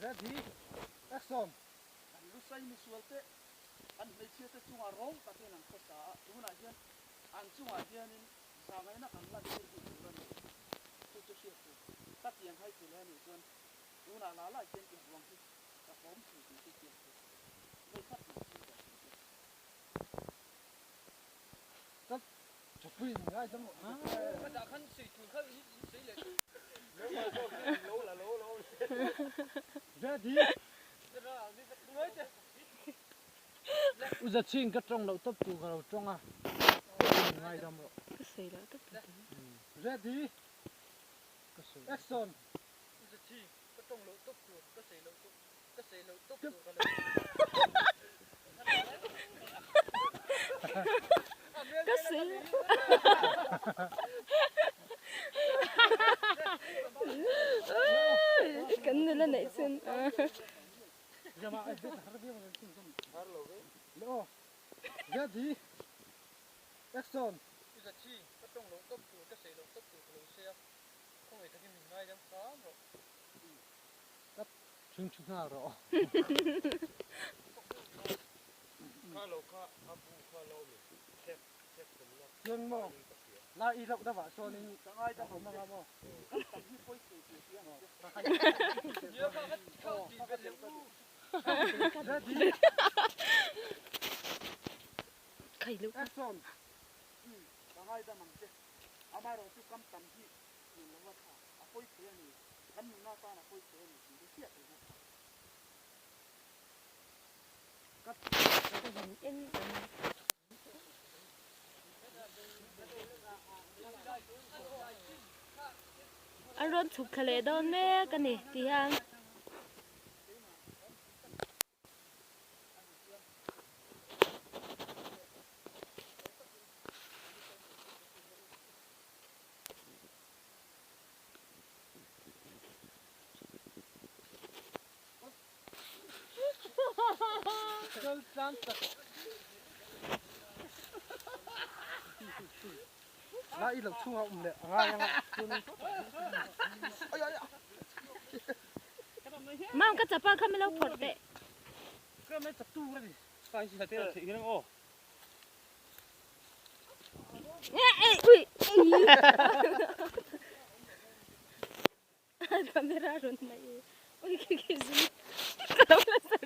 Ready, action! Kan Lusai misualte, kan hmeichhiate chungah rawng takin an khawsa a, tunah hian an chungah hianin zahngaihna kan lantir duh tur a ni. Chu chu hriat tur ka tiang hai thei leh a nih chuan tunah lah lah hian i ruang hi ka fawm thei tih chu hriat tur vawikhat mah thil tawh thei che. Ka thupui in ngai dam Ka dah khan sei tur kha in sei leh Ready? U za chhin ka tawng loh tawp tur ka lo tawng a, in ngai dam rawh. Ka sawi loh tawp tur. Ready? Action! U za chhin ka tawng loh tawp tur ka sawi loh tawp ka sawi loh tawp tur ka lo Ka sawi Kan nula neih chun. Ready? Action! U za chhin ka tawng loh tawp tur ka sawi loh tawp tur ka lo sawi a, khawngaih takin min ngaidam hram rawh. Ka chhung chhu nghal rawh. Kha lo kha a bu kha lo mi thek thek tum na. Chiang maw? La i loh deuh ah chuanin Ka ngai dam awm anga maw? Kan tam hi pawi thei tih hi ang che. Nia kha kha kha ti ve leh u. Ready? Khai lo. Action! Ka ngai dam ang che. Amaherawh chu kam tam hi tih lo a tha. A pawi thei a ni. Kan nuna tan a pawi thei a ni tih hi hriat reng a tha. Ka han en ang. An rawn chhuk thla leh dawn mek a ni ti hian. La i lo chhung a um leh a ngai anga chuanin Mam ka chapal kha min lo phawrh teh. Ka mai chak tu ka ni. Ui Camera rawn hnaih i ui khi khi zui ka lo la sar.